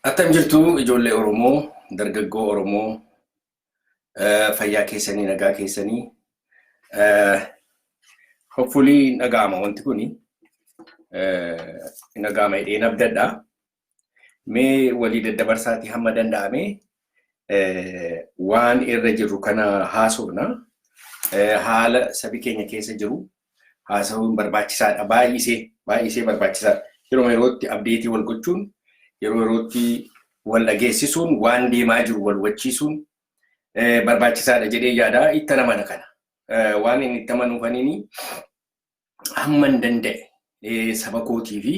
Attam jirtu ijoollee Oromoo, dargaggoo Oromoo, fayyaa keessanii, nagaa keessanii. Hopefully dhaga'ama wanti kuni. Dhaga'ama jedheen abdadha. Mee walii daddabarsaatii hamma danda'ame waan irra jirru kana haasofna. Haala sabi keenya keessa jiru haasa'uun barbaachisaadha. Baay'isee baay'isee barbaachisaadha. Yeroo yerootti update wal gochuun, yeroo yerootti wal dhageessisuun, waan deemaa jiru wal hubachiisuun barbaachisaadha jedhee yaada. Itti amana kana. Waan inni itti amanuufaniini hamma hin danda'e saba kootii fi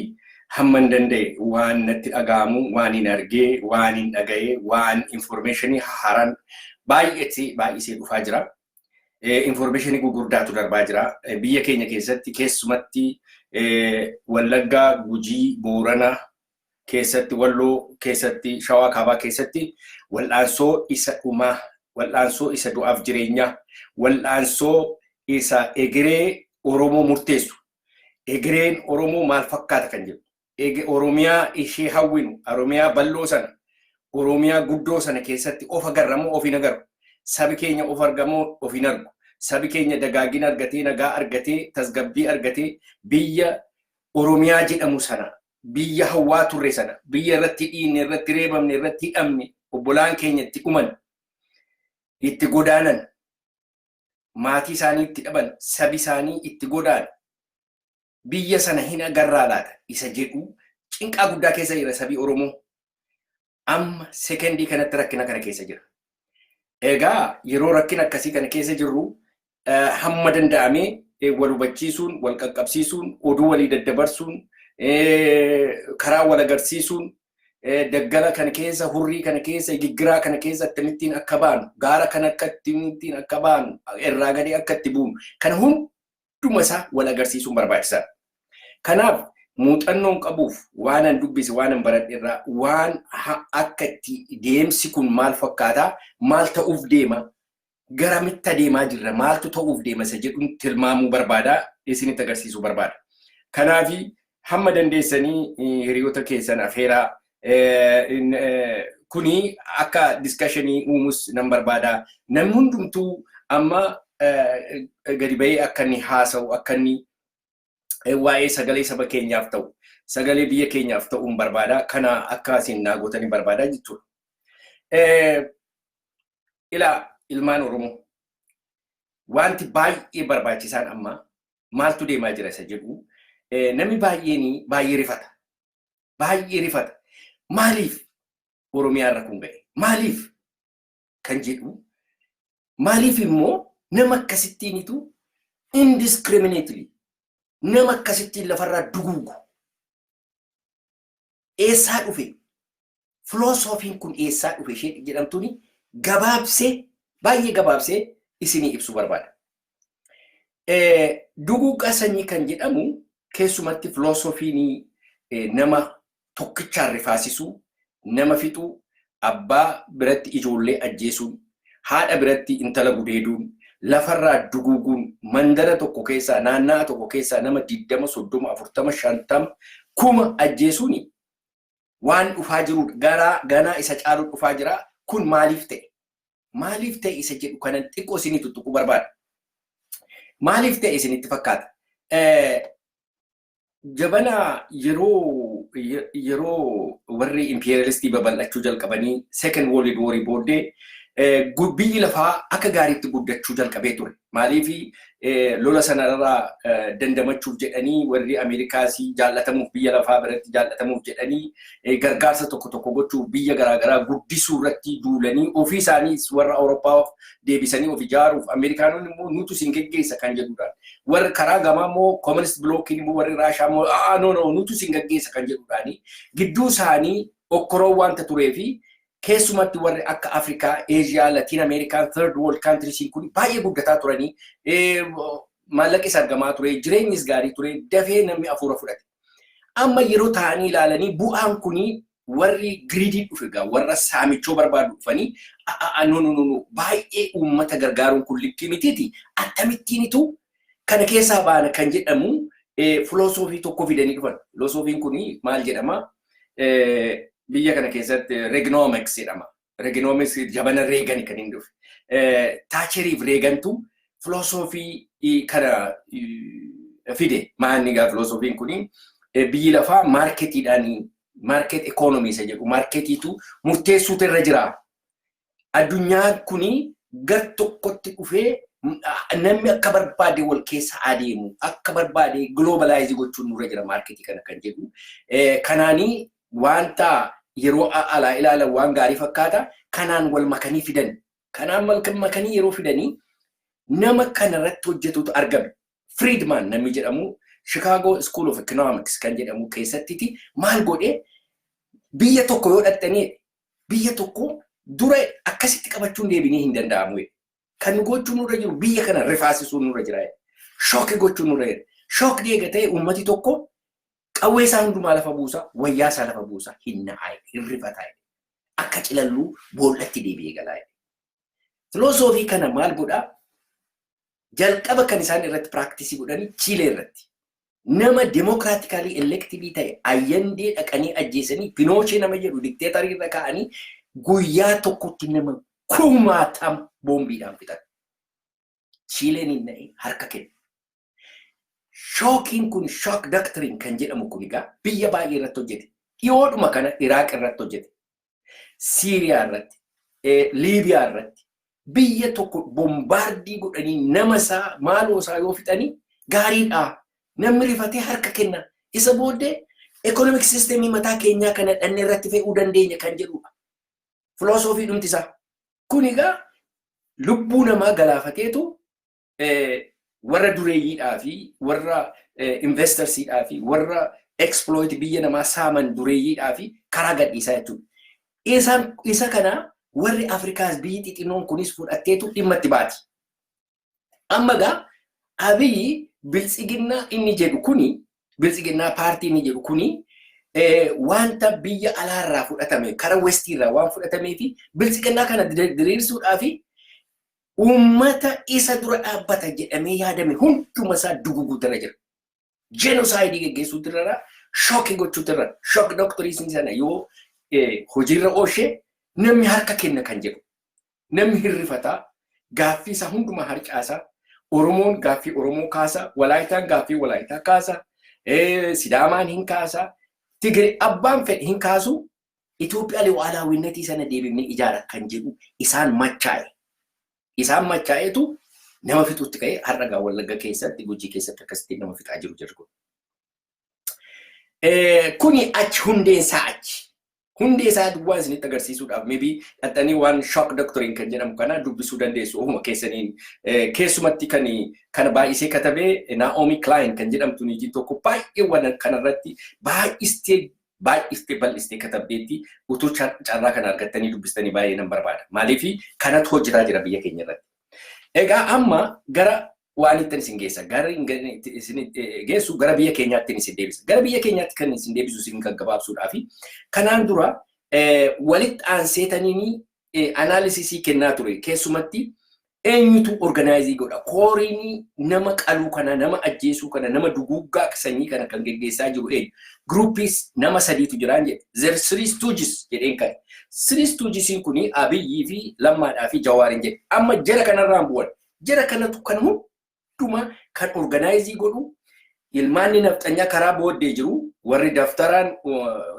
hamma hin danda'e waan natti dhaga'amu, waan hin argee, waan hin dhaga'e, waan information haaraan baay'eetti baay'isee dhufaa jira. Information gurguddaatu darbaa jira. Biyya keenya keessatti keessumatti Wallaggaa, Gujii, Boorana keessatti, Walloo keessatti, Shawaa Kaabaa keessatti wal'aansoo isa dhumaa, wal'aansoo isa du'aaf jireenyaa, wal'aansoo isa egeree Oromoo murteessu. Egereen Oromoo maal fakkaata kan jedhu. Oromiyaa ishee hawwinu, Oromiyaa bal'oo sana, Oromiyaa guddoo sana keessatti of agarramoo of hin agarru? Sabi keenya of argamoo of hin argu? Sabi keenya dagaagina argatee, nagaa argatee, tasgabbii argatee biyya Oromiyaa jedhamu sana, biyya hawwaa turre sana, biyya irratti dhiinne, irratti reebamne, irratti hidhamne, obbolaan keenya itti dhuman, itti godaanan, maatii isaanii itti dhaban, sabi isaanii itti godaan, biyya sana hin agarraa laata isa jedhu cinqaa guddaa keessa jira sabi Oromoo. Amma sekendii kanatti rakkina kana keessa jira. Egaa yeroo rakkina akkasii kana keessa jirru hamma danda'amee wal hubachiisuun, wal qaqqabsiisuun, oduu walii daddabarsuun, karaa wal agarsiisuun, daggala kana keessa, hurrii kana keessa, giggiraa kana keessa akkamittiin akka baanu, gaara kana akkamittiin akka baanu, irraa gadee akka itti buunu, kana hunduma isaa wal agarsiisuun barbaachisaadha. Kanaaf muuxannoon qabuuf waan an dubbise, waan an baradhe irraa waan akka itti deemsi kun maal fakkaataa, maal ta'uuf deema, garamitti adeemaa jirra, maaltu ta'uuf deema isa jedhuun tilmaamuu barbaada, isinitti agarsiisuu barbaada. Kanaafi hamma dandeessanii hiriyoota keessan afeeraa, kuni akka discussion uumus nan barbaada. Namni hundumtuu amma gadi bahee akka inni haasa'u, akka inni waa'ee sagalee saba keenyaaf ta'u, sagalee biyya keenyaaf ta'uun barbaada. Kana akka isin naa gootanii barbaada jechuudha. Ilaa ilmaan Oromoo, wanti baay'ee barbaachisaan amma maaltu deemaa jira isa jedhu namni baay'een baay'ee rifata. Baay'ee rifata. Maaliif Oromiyaa irra kun ga'e? Maaliif kan jedhu, maaliif immoo nama akkasittiinitu indiscriminately nama akkasittiin lafarraa duguugu? Eessaa dhufe? Filoosofiin kun eessaa dhufe ishee jedhamtuuni gabaabsee, baay'ee gabaabsee isinii ibsuu barbaada. Duguuggaa sanyii kan jedhamu keessumatti filoosofiin nama tokkichaan rifaasisuu, nama fixuu, abbaa biratti ijoollee ajjeesuun, haadha biratti intala gudeeduun, lafarraa duguuguun, mandara tokko keessaa, naannaa tokko keessaa nama 20, 30, 40, 50, 1000 ajjeesuun waan dhufaa jirudha. Garaa ganaa isa caalu dhufaa jira. Kun maaliif ta'e? Maaliif ta'e isa jedhu kanan xiqqoo isinii tuttuquu barbaada. Maaliif ta'e isinitti fakkaata? Jabana yeroo warri imperialistii babal'achuu jalqabanii Second World War booddee biyyi lafaa akka gaariitti guddachuu jalqabee ture. Maaliif lola sanarraa dandamachuuf jedhanii warri Ameerikaas jaallatamuuf, biyya lafaa biratti jaallatamuuf jedhanii gargaarsa tokko tokko gochuuf biyya garaagaraa guddisuu irratti duulanii, ofii isaaniis warra Awurooppaa deebisanii of ijaaruuf, Ameerikaanonni immoo nutu isin geggeessa kan jedhudhaan. Warri karaa gamaa immoo Communist Blockiin immoo warri Raashaa immoo aa no, no, nutu isin geggeessa kan jedhudhaani gidduu isaanii okkoroo wanta turee fi keessumatti warri akka Afrikaa, Eeshiyaa, Latiin Ameerikaa, Third World countries kun baay'ee guddataa turanii, maallaqis argamaa ture, jireenyis gaarii ture, dafee namni afuura fudhate. Amma yeroo ta'anii ilaalanii bu'aan kuni warri greedy dhufe gaa, warra saamichoo barbaadu dhufanii, no, no, no, baay'ee uummata gargaaruun kun likkii mitiiti, akkamittiinitu kana keessaa baana kan jedhamu filosoofii tokko fidanii dhufan. Filosoofiin kuni maal jedhama? Biyya kana keessatti Reaganomics jedhama. Reaganomics jabana Reagan kan inni dhufe. Thatcheriif Reagantu filosoofii kana fide. Maanni egaa filosoofiin kuni biyyi lafaa marketiidhaan, market economy isa jedhu, marketiitu murteessuutu irra jira. Addunyaan kuni gar tokkotti dhufee namni akka barbaade wal keessa adeemu, akka barbaade globalize gochuun nurra jira marketii kana kan jedhu. Kanaanii wanta yeroo alaa ilaalan waan gaarii fakkaata. Kanaan wal makanii fidan. Kanaan wal makanii yeroo fidanii nama kanarratti hojjetutu argame. Friedman namni jedhamu Chicago School of Economics kan jedhamu keessattiti maal godhee, biyya tokko yoo dhattanii biyya tokko dura akkasitti qabachuun deebinee hin danda'amu. Kan gochuun nurra jiru biyya kana rifaasisuun nurra jira. Shock gochuun nurra jira. Shock eega ta'e uummati tokko qawwee isaa hundumaa lafa buusa, wayyaa isaa lafa buusa, hin na'aa, hin rifataa. Akka cilalluu boollatti deebi'ee galaa. Filosoofii kana maal godhaa? Jalqaba kan isaan irratti practice godhanii Chiilee irratti. Nama democratically elected ta'e Allendee dhaqanii ajjeesanii, Pinochet nama jedhu dictatorii irra kaa'anii, guyyaa tokkotti nama kumaatam boombiidhaan fixan. Chiileen hin na'e, harka kenne. Shockiin kun, shock doctrine kan jedhamu kun egaa biyya baay'ee irratti hojjete. Dhiyoodhuma kana Iraaq irratti hojjete. Siiriyaa irratti, Liibiyaa irratti biyya tokko bombard godhanii nama isaa maaloo isaa yoo fixanii gaariidha. Namni rifatee harka kenna. Isa booddee economic systemii mataa keenyaa kana dhanne irratti fe'uu dandeenya kan jedhudha. Filosoofii dhumti isaa. Kun egaa lubbuu namaa galaafateetu warra dureeyyiidhaa fi warra investorsiidhaa fi warra exploit biyya namaa saaman dureeyyiidhaa fi karaa gadhiisaa jechuudha. Isa kana warri Afrikaas biyyi xixinnoon kunis fudhatteetu dhimma itti baati. Amma egaa Abiyyi biltsiginnaa inni jedhu kuni, biltsiginnaa paartii inni jedhu kuni, wanta biyya alaarraa fudhatame, karaa westiirraa waan fudhatamee fi biltsiginnaa kana diriirsuudhaa fi uummata isa dura dhaabbata jedhamee yaadame hunduma isaa duguguutarra jira. Genocide geggeessuutu irra, shock gochuutu irra, shock doctrine sana yoo hojiirra oolchee namni harka kenna kan jedhu. Namni hirrifataa, gaaffii isaa hundumaa harcaasaa, Oromoon gaaffii Oromoo kaasa, Walaayitaan gaaffii Walaayitaa kaasa, Sidaamaan hin kaasa, Tigiree abbaan fedhe hin kaasu, Itoophiyaa lu'aalaawwinnatii sana deebifnee ijaara kan jedhu isaan machaa'e. Isaan machaa'eetu nama fixutti ka'ee har'a gaa Wallagga keessatti, Gujii keessatti akkasitti nama fixaa jiru jiru kun. Kuni achi hundeen isaa achi. Hundee isaa duwwaa isinitti agarsiisuudhaaf, maybe dhaxxanii waan shock doctrine kan jedhamu kana dubbisuu dandeessu ofuma keessaniin. Keessumatti kan kana baay'isee katabee Naomi Klein kan jedhamtu niitiin tokko baay'ee waan kanarratti baay'istee baay'istee bal'istee katabdeetti. Utuu carraa kana argattanii dubbistanii baay'ee nan barbaada. Maaliif kanatu hojjetaa jira biyya keenya irratti. Egaa amma gara waan ittiin isin geessa, gara isin geessu, gara biyya keenyaatti isin deebisa. Gara biyya keenyaatti kan isin deebisu isin gaggabaabsuudhaa fi kanaan dura walitti aanseetaniin analysis kennaa ture. Keessumatti eenyutu organize godha? Kooriin nama qaluu kana, nama ajjeesuu kana, nama duguuggaa sanyii kana kan geggeessaa jiru eenyu? Groupiis nama sadiitu jiraan jedhe. The Three Stooges jedheen ka'e. Three Stoogesiin kuni Abiyyii fi Lammaadhaa fi Jawaariin jedhe. Amma jara kanarraan bu'an. Jara kanatu kan hundumaa kan organize godhu, ilmaanni nafxanyaa karaa booddee jiru, warri daftaraan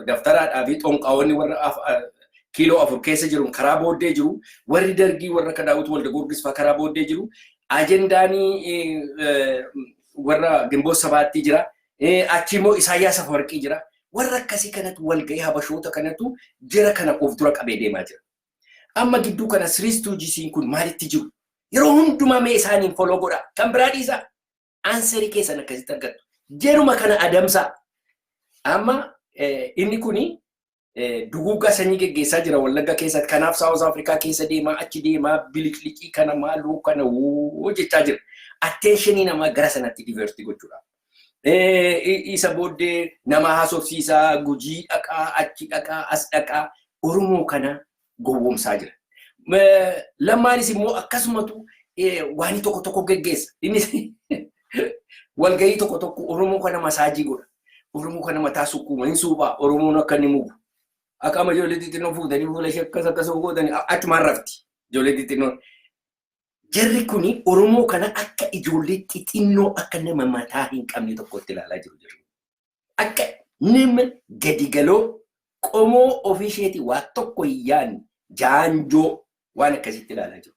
daftaraadhaa fi xonqaawwanni warra kiiloo 4 keessa jiru karaa booddee jiru, warri Dargii warra akka Daawit Walda Goorgis fa'aa karaa booddee jiru, ajendaanii warra Gimboo Sabaatti jira, achi immoo Isaayyaas Afawarqii jira. Warra akkasii kanatu walgahii habashoota kanatu jara kana of dura qabee deemaa jira. Amma gidduu kana Three Stoogesiin kun maalitti jiru? Yeroo hundumaa mee isaaniin follow godha. Kan biraa dhiisaa. Answerii keessan akkasitti argattu. Jeruma kana adamsaa. Amma inni kuni duguuggaa sanyii geggeessaa jira Wallagga keessatti. Kanaaf South Africa keessa deemaa, achi deemaa, biliqliqii kana maaluu kana hojjechaa jira. Attentionii namaa gara sanatti divert gochuudha. Isa booddee nama haasofsiisaa, Gujii dhaqaa, achi dhaqaa, as dhaqaa, Oromoo kana gowwoomsaa jira. Lammaanis immoo akkasumatu waan tokko tokko geggeessa. Innis walgahii tokko tokko Oromoo kana massage godha. Oromoo kana mataa sukkuuma hin suuphaa, Oromoon akka inni mugu. Akka amma ijoollee xixinnoo fuutanii fuula ishee akkas akkas gootanii achumaan rafti. Ijoollee xixinnoon. Jarri kuni Oromoo kana akka ijoollee xixinnoo, akka nama mataa hin qabne tokkotti ilaalaa jiru jiru. Akka nama gadi galoo qomoo ofii isheetii waa tokko hin yaadne, jaanjoo waan akkasitti ilaalaa jiru.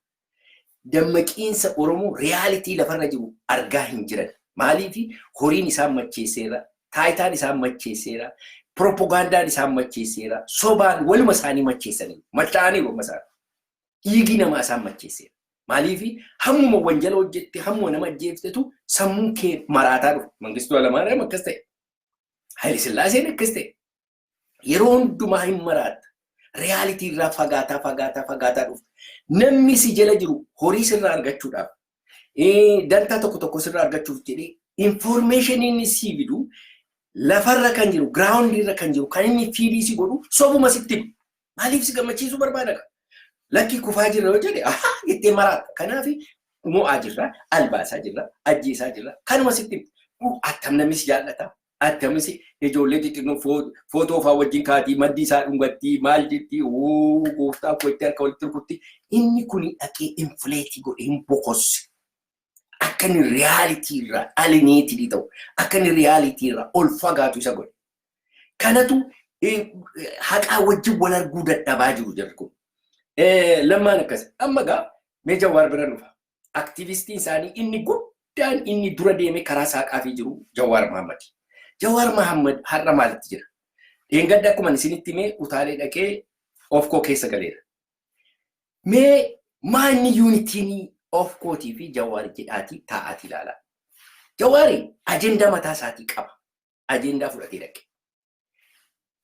Dammaqiinsa Oromoo, reality lafarra jiru argaa hin jiran. Maaliif? Horiin isaan macheesseera, taayitaan isaan macheesseera, propagandaan isaan macheesseera, sobaan waluma isaanii macheessaniiru. Machaa'aniiru amma isaan. Dhiigi namaa isaan macheesseera. Maaliif? Hammuma wanjala hojjette, hammuma nama ajjeeftetu sammuun kee maraataa dhufa. Mangistuu Hayilamaariyaam akkas ta'e. Hayile Sillaaseen akkas ta'e. Yeroo hundumaa hin maraatta. Reality irraa fagaataa fagaataa fagaataa dhufa. Namni si jala jiru horii sirraa argachuudhaaf, dantaa tokko tokko sirraa argachuuf jedhee information inni sii fidu, lafarra kan jiru, ground irra kan jiru, kan inni feed si godhu sobuma sitti himu. Maaliif? Si gammachiisuu barbaada? Lakki, kufaa jirra yoo jedhe, ahaa jettee maraatta. Kanaaf mo'aa jirra, albaasaa jirra, ajjeesaa jirra. Kanuma sitti himu. Attam namni si jaallata. Attamis ijoollee xixinnoo footoo fa'aa wajjin kaatii, maddii isaa dhungattii, maal jettii, gooftaa koo itti harka walitti rukutti. Inni kuni dhaqee inflate godhee hin bokosse. Akka inni reality irraa alienated ta'u, akka inni reality irraa ol fagaatu isa godhe. Kanatu haqaa wajjin wal arguu dadhabaa jiru jarri kun. Lammaan akkas. Amma gaa mee Jawaar bira dhufa. Aktivistiin isaanii inni guddaan, inni dura deemee karaa saaqaafii jiru Jawaar Mahammad. Jawaar Mahammad har'a maalitti jira? Dheengadda akkuma isinitti himee utaalee dhaqee OFCO keessa galeera. Mee maanni unityn OFCOtii fi Jawaar jedhaatii taa'aatii ilaalaa. Jawaari ajendaa mataa isaatii qaba. Ajendaa fudhatee dhaqe.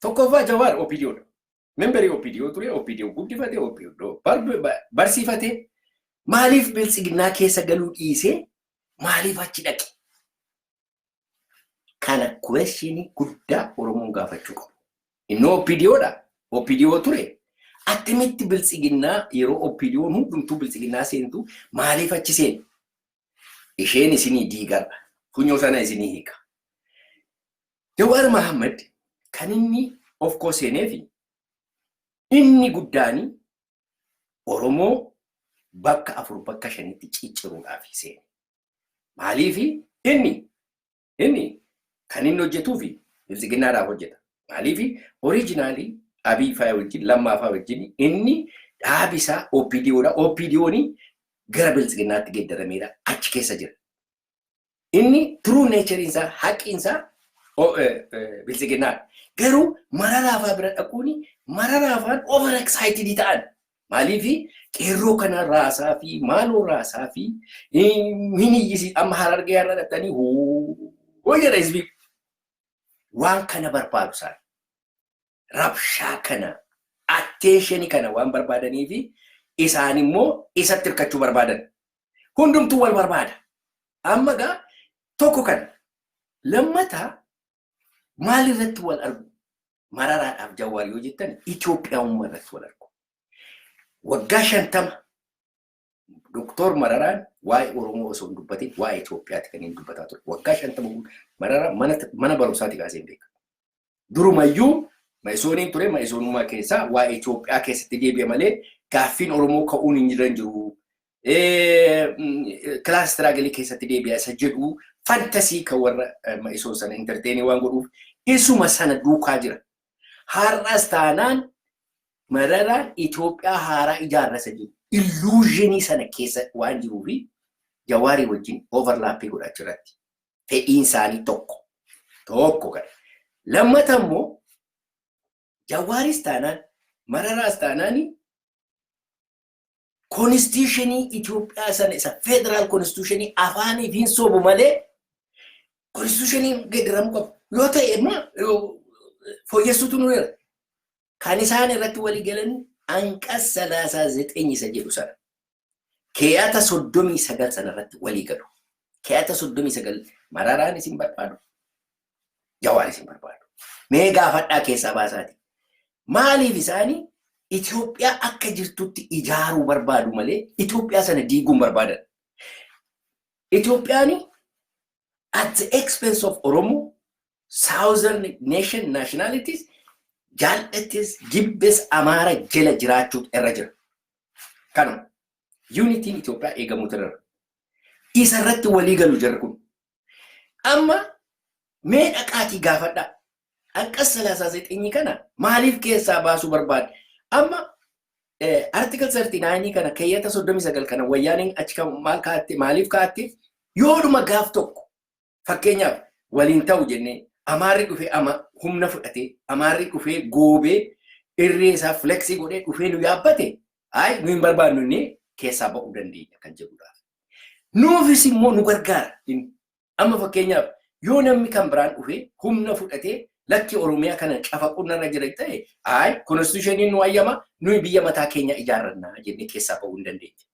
Tokkoffaa, Jawaar OPDOdha. Member OPDO ture, OPDO guddifate, OPDO barsiifate. Maaliif Biltsiginnaa keessa galuu dhiisee, maaliif achi dhaqe? Kana question guddaa Oromoon gaafachuu qabu. Inni OPDOdha. OPDO ture. Attamitti Biltsiginnaa, yeroo OPDOon hundumtuu Biltsiginnaa seentu, maaliif achi seenu? Isheen isinii diigarra. Funyoo sana isinii hiika. Jawaar Mahammad kan inni OFCO seeneefi inni guddaani Oromoo bakka afur, bakka shanitti cicciruudhaaf seene. Maaliifi? Inni kan inni hojjetuufi Biltsiginnaadhaaf hojjeta. Maaliifi? Originally Abiy fa'aa wajjin, Lammaa fa'aa wajjin inni dhaabi isaa OPDOdha. OPDOni gara Biltsiginnaatti geeddarameera, achi keessa jira. Inni true nature isaa, haqiin isaa Biltsiginnaadha. Garuu Mararaa fa'aa bira dhaquuni Mararaa fa'aan over excited ta'an. Maaliifi? Qeerroo kana raasaa fi maaloo raasaa fi hin iyyisi, amma Harargee har'a dhaqanii hoo jedha hizbii. Waan kana barbaadu isaan. Rabshaa kana, attention kana waan barbaadanii fi isaan immoo isatti hirkachuu barbaadan. Hundumtuu wal barbaada. Amma gaa tokko kana. Lammataa, maal irratti wal argu? Mararaadhaaf Jawaar yoo jettan, Itoophiyaawummaa irratti wal argu. Waggaa 50 Doktor Mararaan waa'ee Oromoo osoo hin dubbatin waa'ee Itoophiyaati kan inni dubbataa ture. Waggaa 50 Mararaan mana barumsaati kaasee hin beeka. Durumayyuu Ma'isooniin ture, Ma'isoonummaa keessaa waa'ee Itoophiyaa keessatti deebi'e malee gaaffiin Oromoo ka'uun hin jiran jiru. Class struggle keessatti deebi'a isa jedhu fantasy kan warra Ma'isoon sana entertain waan godhuuf isuma sana duukaa jira. Har'as taanaan Mararaan Itoophiyaa haaraa ijaarra isa jiru. Illusion sana keessa waan jiruufi Jawaarii wajjin overlap godhachuu irratti fedhiin isaanii tokko. Tokko kana. Lammata immoo, Jawaaris taanaan Mararaas taanaan constitution Itoophiyaa sana, isa federal constitution, afaaniif hin sobu malee constitutioniin geeddaramuu qabu. Yoo ta'e immoo fooyyessuutu nu jira. Kan isaan irratti walii galan አንቀጽ 39 isa jedhu sana. Keeyata 39 sana irratti walii galu. Keeyata 39 Mararaan isin barbaadu. Jawaar isin barbaadu. Mee gaafadhaa keessaa baasaati. Maaliif? Isaanii Itoophiyaa akka jirtutti ijaaruu barbaadu malee Itoophiyaa sana diiguun barbaadan. Itoophiyaan at the expense of Oromo, Southern nation nationalities Jaallates jibbes Amaara jala jiraachuutu irra jira. Kanuma unityn Itoophiyaa eegamuutu irra jira. Isa irratti walii galu jarri kun. Amma mee dhaqaatii gaafadhaa. Anqas 39 kana maaliif keessaa baasuu barbaade? Amma Article 39 kana, keeyyata 39 kana, wayyaaniin achi maal kaa'atte, maaliif kaa'atte? Yoodhuma gaaf tokko fakkeenyaaf waliin ta'u jennee Amaarri dhufee ama humna fudhatee, Amaarri dhufee goobee irree isaa flex godhee dhufee nu yaabbate, ay nu hin barbaannu inni keessaa ba'uu dandeenya kan jedhudha. Nuufis immoo nu gargaara. Amma fakkeenyaaf yoo namni kan biraan dhufee humna fudhatee, lakki Oromiyaa kana cafaquun narra jira ta'e, ay constitutioniin nu ayyama, nuyi biyya mataa keenya ijaarrannaa jennee keessaa ba'uu hin dandeenya.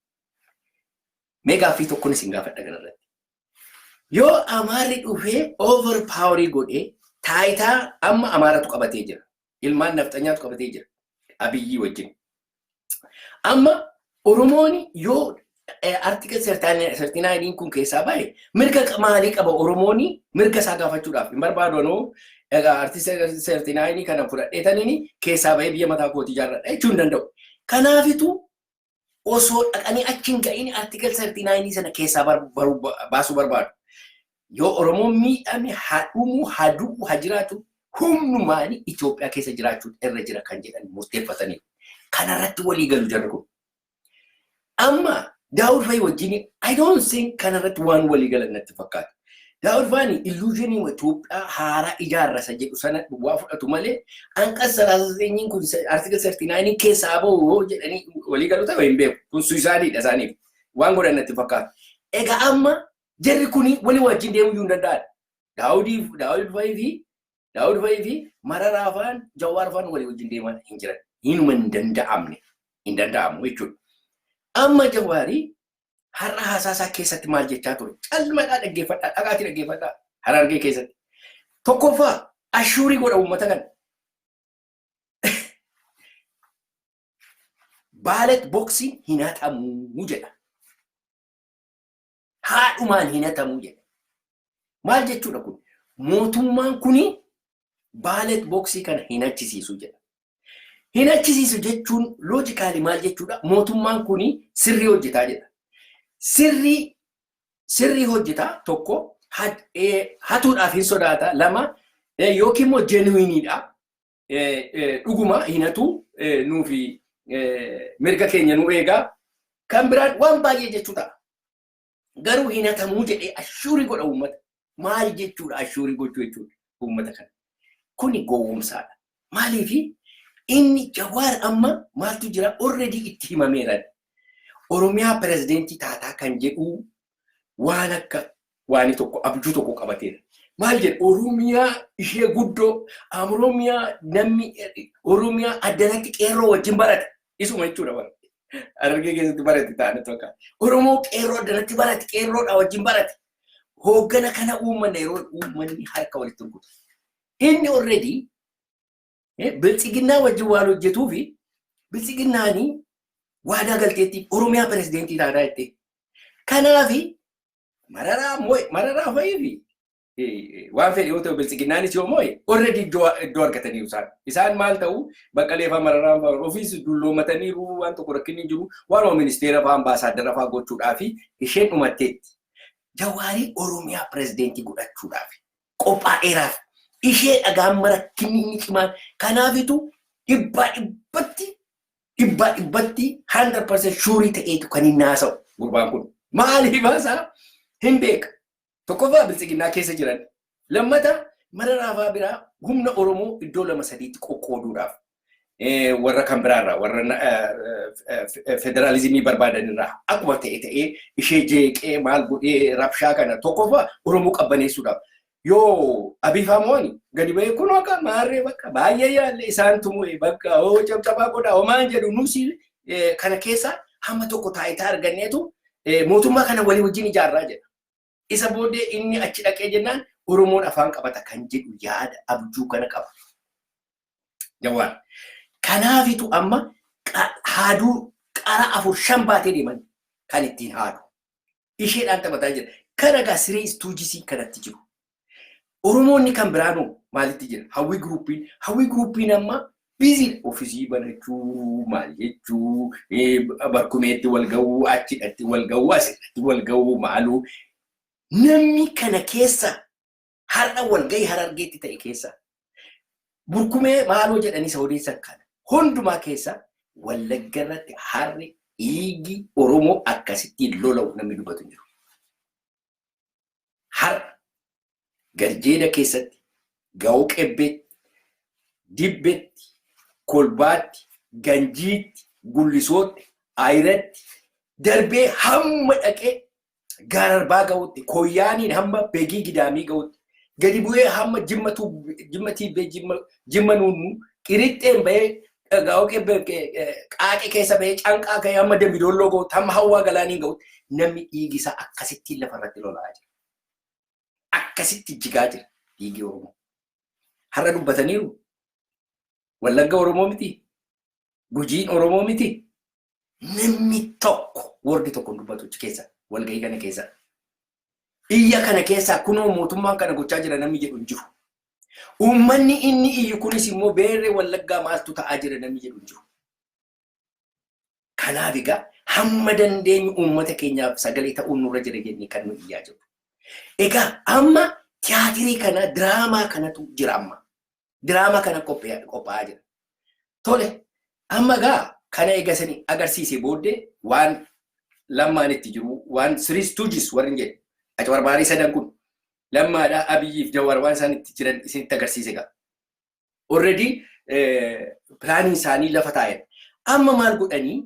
Mee gaaffii tokkoon isin gaafadha kanarratti. Yoo Amaarri dhufee over powerii godhee taayitaa amma Amaaratu qabatee jira. Ilmaan nafxanyaatu qabatee jira. Abiyyii wajjin. Amma Oromoon yoo Article 39 kun keessaa bahe mirga maalii qaba Oromoon mirga isaa gaafachuudhaaf? Hin barbaadu, anoo egaa Article 39 kana fudhadheetaniin keessaa bahee biyya mataa kootii ijaarradha jechuu hin danda'u. Kanaafitu osoo dhaqanii achi hin ga'iin Article 39 sana keessaa baasuu barbaadu. Yoo Oromoon miidhame, haa dhumu, haa du'u, haa jiraatu, humnumaan Itoophiyaa keessa jiraachuun irra jira kan jedhan murteeffataniiru. Kanarratti walii galu jarri kun. Amma Daawud Fa'i wajjin I don't think kanarratti waan walii galan natti fakkaata. Daawud Fa'i illusionii Itoophiyaa haaraa ijaarrasa jedhu sana duwwaa fudhatu malee anqas 39 kun, Article 39 keessaa bahu yoo jedhanii walii galu ta'e hin beeku. Kun suicideiidha isaaniif. Waan godhan natti fakkaata. Egaa amma jarri kuni walii wajjin deemuu hin danda'an. Daawud Fa'i fi Mararaa fa'aan, Jawaar fa'aan walii wajjin deemaa hin jiran. Hinuma hin danda'amne. Hin danda'amu jechuudha. Amma Jawaarii har'a haasaa isaa keessatti maal jechaa ture? Calmadhaa dhaggeeffadhaa, dhagaatii dhaggeeffadhaa Harargee keessatti. Tokkoffaa assure godha uummata kana. Ballot boxiin hin hatamuu jedha. Haadhumaan hin hatamuu jedha. Maal jechuudha kun? Mootummaan kuni ballot boxii kana hin achisiisu jedha. Hin achisiisu jechuun logically maal jechuudha? Mootummaan kuni sirrii hojjetaa jedha. Sirrii hojjetaa, tokko hatuudhaaf hin sodaata, lama yookiin immoo genuineiidha. Dhuguma hin hatu, nuufi mirga keenya nu eegaa. Kan biraan waan baay'ee jechuu ta'a. Garuu hin hatamuu jedhee assure godha uummata. Maal jechuudha assure gochuu jechuudha uummata kana? Kuni gowwoomsaadha. Maaliifi inni Jawaar amma maaltu jira, already itti himameera. Oromiyaa pirezidentii taataa kan jedhu waan akka waani tokko abjuu tokko qabateera. Maal jedha? Oromiyaa ishee guddoo, Oromiyaa namni Oromiyaa addanatti qeerroo wajjin barate isuma jechuudha bara. Harargee keessatti barate ta'anii tokko. Oromoo qeerroo addanatti barate, qeerroodha wajjin barate. Hooggana kana uummanna yeroo uummanni harka walitti rukutu. Inni already Biltsiginnaa wajjin waan hojjetuu fi Biltsiginnaanii waadaa galteetti Oromiyaa pirezidentii taataa jettee. Kanaafi Mararaa moo'e, Mararaa fa'ii fi waan fedhe yoo ta'u, Biltsiginnaanis yoo moo'e, already iddoo argataniiru isaan. Isaan maal ta'u, Baqqalee fa'aa, Mararaan fa'aa ofiis dulloomataniiru, waan tokko rakkinni hin jiru, waanuma ministeera fa'aa, ambaasaaddara fa'aa gochuudhaa fi isheen dhumatteetti. Jawaarii Oromiyaa pirezidentii godhachuudhaaf qophaa'eeraaf. Ishee dhagaan rakkinni inni cimaan kanaafitu dhibbaa dhibbatti 100% sure ta'eetu kan inni haasa'u gurbaan kun. Maaliif haasa'a? Hin beeka. Tokkoffaa Biltsiginnaa keessa jiran. Lammata Mararaa fa'aa biraa humna Oromoo iddoo lama sadiitti qoqqooduudhaaf warra kan biraarraa, warra federaalizimii barbaadanirraa akkuma ta'e ta'ee ishee jeeqee maal godhee rabshaa kana tokkoffaa Oromoo qabbaneessuudhaaf. Yoo Abiy fa'aa gadi bahee kun akka maarree bakka baay'ee yaalle isaan tumu'e, bakka hoo cabcabaa godhaa homaan jedhu, nusi kana keessa hamma tokko taayitaa arganneetu mootummaa kana walii wajjin ijaarraa jedha. Isa booddee inni achi dhaqee jennaan Oromoon afaan qabata kan jedhu yaada abjuu kana qaba. Jawaar. Kanaafitu amma haaduu qara afur shan baatee deeman kan ittiin haadu. Isheedhaan taphataa jira. Kana egaa Three Stoogesii kanatti jiru. Oromoonni kan biraanoo maalitti jira? Hawwii Groupiin. Hawwii Groupiin amma Busy office banachuu, maal jechuu, barkumeetti wal ga'uu, achidhatti wal ga'uu, asirratti wal ga'uu, maaluu. Namni kana keessa har'a wal ga'ii Harargeetti ta'e keessa burkumee maaloo jedhanii isa odeessan kana hundumaa keessa Wallagga irratti har'i dhiigi Oromoo akkasittiin lola'u namni dubbatu hin jiru. Har'a Garjeeda keessatti, Ga'oo Qebbeetti, Dibbetti, Kolbaatti, Ganjiitti, Gullisootti, Ayiratti darbee hamma dhaqee Gaararbaa ga'utti, Koyyaaniin hamma Begii Gidaamii ga'utti, gadi bu'ee hamma Jimma Tiibbee, Jimma Nuunnuu, Qirixxeen bahee Ga'oo Qebbee Qaaqee keessa bahee Canqaa ka'ee hamma Dambidolloo ga'utti, hamma Hawwaa Galaaniin ga'utti namni dhiigi isaa akkasittiin lafarratti lola'aa jira. Akkasitti jigaa jira dhiigi Oromoo. Har'a dubbataniiru. Wallagga Oromoo miti. Gujiin Oromoo miti. Namni tokko warri tokko hin dubbatu achi keessa walgahii kana keessa. Iyya kana keessaa kunoo mootummaan kana gochaa jira namni jedhu hin jiru. Uummanni inni iyyu kunis immoo beerree Wallaggaa maaltu ta'aa jira namni jedhu hin jiru. Kanaaf egaa hamma dandeenyu uummata keenyaaf sagalee ta'uun nurra jira jennee kan nu iyyaa jirru. Egaa amma tiyaatirii kana, diraamaa kanatu jira amma. Diraamaa kana qophaa'aa jira. Tole, amma egaa kana eega isin agarsiisee booddee waan Lammaan itti jiru, waan Three Stooges warri hin jedhe, acbarbaarii sadan kun Lammaadhaa, Abiyyiif Jawaar waan isaan itti jiran isinitti agarsiise egaa. Already pilaaniin isaanii lafa taa'eera. Amma maal godhanii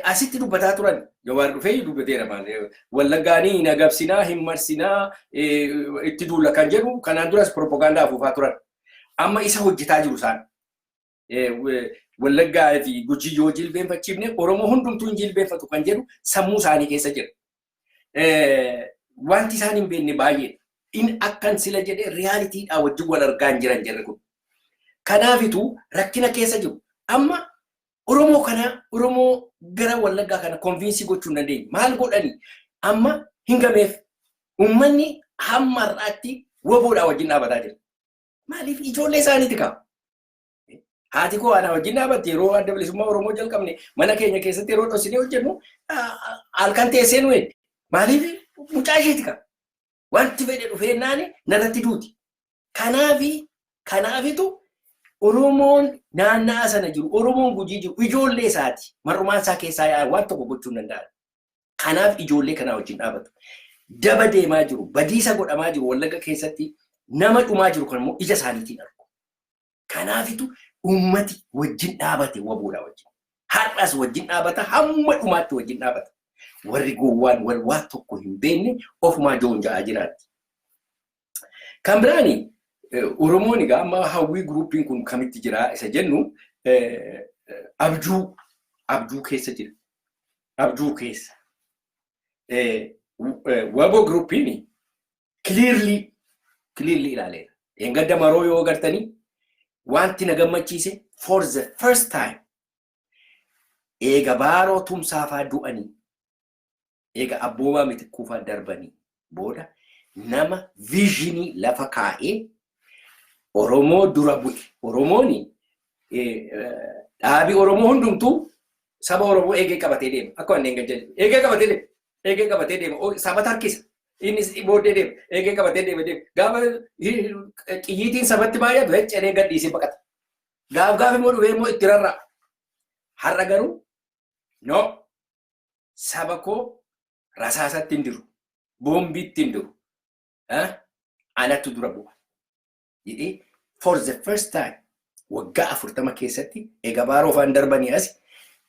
asitti dubbataa turan? Jawaar dhufee dubbateera, maal Wallaggaanii hin agabsinaa, hin marsinaa, itti duula kan jedhu kanaan duras propagaandaa afuufaa turan. Amma isa hojjetaa jiru isaan. Wallaggaa fi Gujii yoo jilbeenfachiifne Oromoo hundumtuu hin jilbeenfatu kan jedhu sammuu isaanii keessa jira. Wanti isaan hin beekne baay'eedha. In akkan sila jedhee realityidhaa wajjin wal argaa hin jiran jarri kun. Kanaafitu rakkina keessa jiru. Amma Oromoo kana, Oromoo gara Wallaggaa kana convince gochuu hin dandeenye. Maal godhani? Amma hin gameef, uummanni hamma har'aatti WBOdhaa wajjin dhaabataa jira. Maaliif? Ijoollee isaaniiti kaa. Haati koo ana wajjin dhaabatti. Yeroo Adda Bilisummaa Oromoo jalqabne mana keenya keessatti yeroo dhoksinee hojjennu halkan teessee nu eegdi. Maaliif? Mucaa isheeti kaa. Wanti fedhe dhufee naani narratti duuti. Kanaafitu Oromoon naanna'aa sana jiru, Oromoon Gujii jiru, ijoollee isaati. Mar'umaan isaa keessaa yaa'an waan tokko gochuu hin danda'an. Kanaaf ijoollee kanaa wajjin dhaabatu. Daba deemaa jiru, badiisa godhamaa jiru, Wallagga keessatti nama dhumaa jiru kan immoo ija isaaniitiin argu. Kanaafitu uummati wajjin dhaabate WBOdhaa wajjin. Har'as wajjin dhaabata, hamma dhumaatti wajjin dhaabata. Warri gowwaan wal waa tokko hin beekne ofumaa joonja'aa jiraatti. Kan biraani Oromoon egaa amma Hawwii Groupiin kun kamitti jira isa jennu abjuu keessa jira. Abjuu keessa. WBO Groupiin clearly ilaaleera. Dheengadda maroo yoo agartanii wanti na gammachiise, for the first time eega Baaroo Tumsaafaa du'anii, eega Abboomaa Mitikkuufaa darbanii booda nama vision lafa kaa'ee Oromoo dura bu'e. Oromoon dhaabii Oromoo hundumtuu saba Oromoo eegee qabatee deema. Akka wanneen gajjal eegee qabatee deema. Eegee qabatee deema. Saba harkisa. Innis booddee deema. Eegee qabatee deema deema. Gaafa xiyyiitiin sabatti baay'atu hecceree gadhiisee baqata. Gaaf gaaf immoo dhufee immoo itti rarra'a. Har'a garuu no, saba koo rasaasatti hin diru. Boombiitti hin diru. Anatu dura bu'a jedhee for the first time waggaa 40 keessatti egaa Baaroo faan darbanii as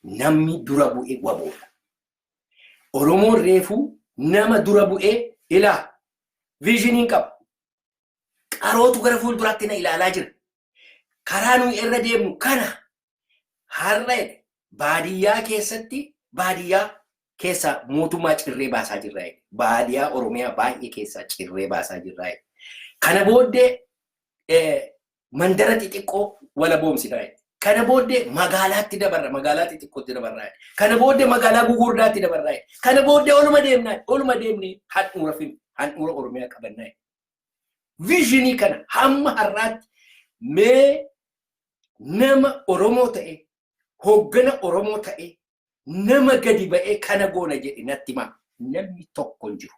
namni dura bu'e WBOdha. Oromoon reefuu nama dura bu'ee ilaa visioniin qaba. Qarootu gara fuulduraatti na ilaalaa jira. Karaa nuyi irra deemnu kana har'a baadiyyaa keessatti, baadiyyaa keessaa mootummaa cirree baasaa jirra. Baadiyyaa Oromiyaa baay'ee keessaa cirree baasaa jirra. Kana booddee mandara xixiqqoo wala boomsinaa. Kana booddee magaalaatti dabarra, magaalaa xixiqqootti dabarra. Kana booddee magaalaa gugurdaatti dabarra. Kana booddee oluma deemnaa, oluma deemnee handhuura Oromiyaa qabannaa. Vision kana hamma har'aatti mee Nama Oromoo ta'e, hooggana Oromoo ta'e, nama gadi ba'ee kana goona jedhe natti himaa. Namni tokko hin jiru.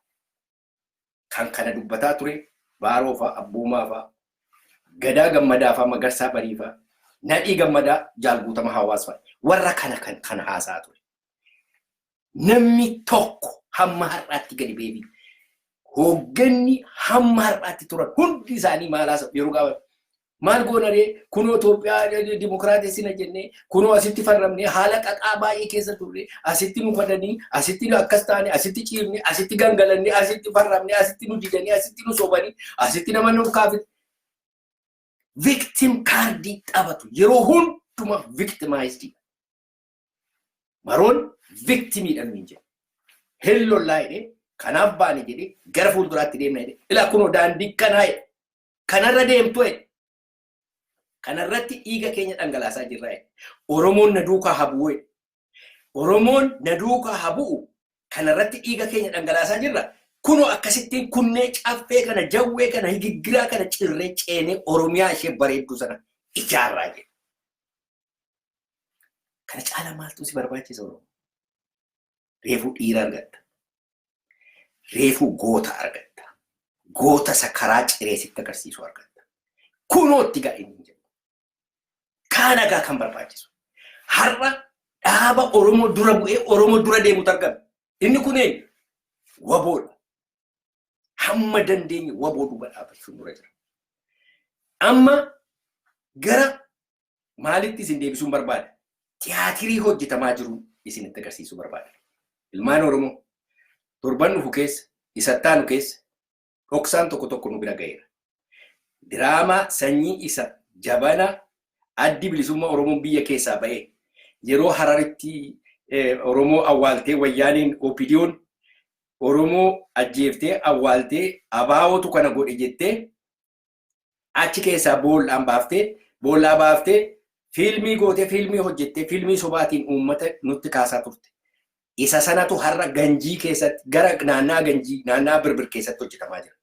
Kan kana dubbataa ture Baaroo fa'a, Abboomaa fa'a, Gadaa Gammadaa fa'a, Magarsaa Barii fa'a, Nadhii Gammadaa, Jaal Guutama Hawaas fa'a. Warra kana kan kana haasaa ture. Namni tokko hamma har'aatti gadi ba'ee hoogganni hamma har'aatti turan hundi isaanii maal haasa'u yeroo gaafatu? Maal goona ree? Kunoo Itoophiyaa dimokiraatessina jennee, kunoo asitti farramnee, haala xaxaa baay'ee keessa turre, asitti nu kadhanii, asitti nu akkas taane, asitti ciifne, asitti gangalannee, asitti farramnee, asitti nu didanii, asitti nu sobanii, asitti nama nu kaafit. Victim card taphatu yeroo hunduma victimized. Maroon victimiidha nuyi jedhu. Hin lollaa jedhee, kanaaf baane jedhee, gara fuulduraatti deemna jedhee, ilaa kunoo daandii kanaa jedhe. Kanarra deemtu jedhe. Kanarratti dhiiga keenya dhangalaasaa jirra jedhe. Oromoon na duukaa haa bu'u jedhe. Oromoon na duukaa haa bu'u. Kanarratti dhiiga keenya dhangalaasaa jirra. Kunoo akkasittiin kunnee caffee kana, jawwee kana, higiggiraa kana cirree ceenee Oromiyaa ishee bareedduu sana ijaarraa jedhe. Kana caalaa maaltu si barbaachisa, Oromoo? Reefuu dhiira argatta. Reefuu goota argatta. Goota isa karaa ciree sitti agarsiisu argatta. Kunootti gaa inni jedhu. Kaan agaa kan barbaachisu. Har'a dhaaba Oromoo dura bu'ee Oromoo dura deemutu argame. Inni kun eenyu? WBOdha. Hamma dandeenye WBO duuba dhaabbachuun dura jira. Amma gara maalitti isin deebisuun barbaada? Tiyaatirii hojjetamaa jiru isinitti agarsiisuu barbaada. Ilmaan Oromoo, torban dhufu keessa, isattaanu keessa dhoksaan tokko tokko nu bira ga'eera. Diraamaa sanyii isa jabana Addi Bilisummaa Oromoon biyya keessaa ba'ee yeroo Hararitti Oromoo awwaaltee, wayyaaniin OPDO'n Oromoo ajjeeftee awwaaltee, ABOtu kana godhe jettee achi keessaa bool'aan baaftee, boollaa baaftee, fiilmii gootee, fiilmii hojjettee, fiilmii sobaatiin uummata nutti kaasaa turte. Isa sanatu har'a Ganjii keessatti, gara naannaa Ganjii, naannaa Birbir keessatti hojjetamaa jira.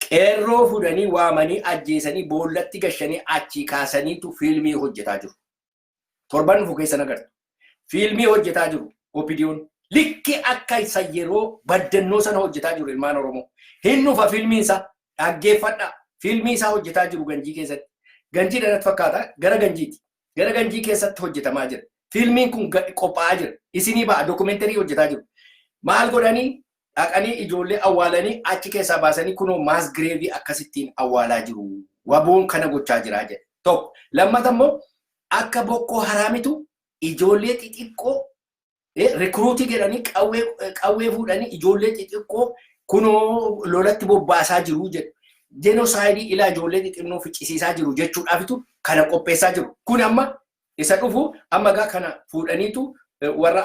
Qeerroo fudhanii waamanii ajjeesanii boollatti gashanii achii kaasaniitu fiilmii hojjetaa jiru. Torban dhufu keessa agartu. Fiilmii hojjetaa jiru OPDO'n. Likki akka isa yeroo baddannoo sana hojjetaa jiru, ilmaan Oromoo. Hin dhufa fiilmiin isaa, dhaggeeffadhaa. Fiilmii isaa hojjetaa jiru Ganjii keessatti. Ganjii dhanatti fakkaata, gara Ganjiiti. Gara Ganjii keessatti hojjetamaa jira. Fiilmiin kun qophaa'aa jira. Isinii ba'a, dookumentarii hojjetaa jiru. Maal godhanii? Dhaqanii ijoollee awwaalanii achi keessaa baasanii kunoo mass grave akkasittiin awwaalaa jiru. WBOn kana gochaa jira jedhe. Tokko. Lammata immoo akka Bokkoo Haraamitu ijoollee xixiqqoo recruit jedhanii qawwee fuudhanii ijoollee xixiqqoo kunoo lolatti bobbaasaa jiru jedhu. Genocide ilaa ijoollee xixinnoo ficcisiisaa jiru jechuudhaafitu kana qopheessaa jiru. Kun amma isa dhufu, amma gaa kana fuudhaniitu warra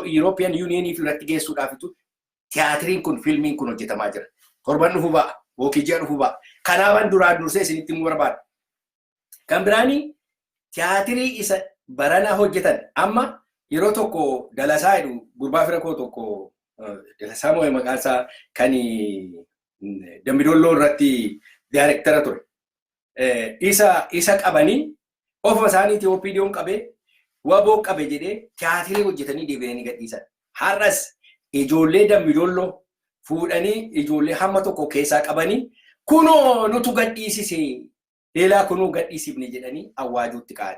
European Union irratti geessuudhaafitu tiyaatiriin kun, fiilmiin kun hojjetamaa jira. Torban dhufu ba'a, yookiin ji'a dhufu ba'a. Kanaafan duraan dursee isinitti himuu barbaada. Kan biraanii tiyaatirii isa barana hojjetan, amma yeroo tokko Dalasaa jedhu, gurbaa fira koo tokko, Dalasaa moo'ee maqaan isaa, kan Dambidolloo irratti daayirektara ture. Isa qabanii ofuma isaaniitii OPDO'n qabee, WBO qabe jedhee tiyaatirii hojjetanii deebi'anii gadhiisan. Har'as ijoollee Dambidolloo fuudhanii ijoollee hamma tokko keessaa qabanii kunoo nutu gadhiisise, eelaa kunoo gadhiisifne jedhanii awwaajuutti ka'an.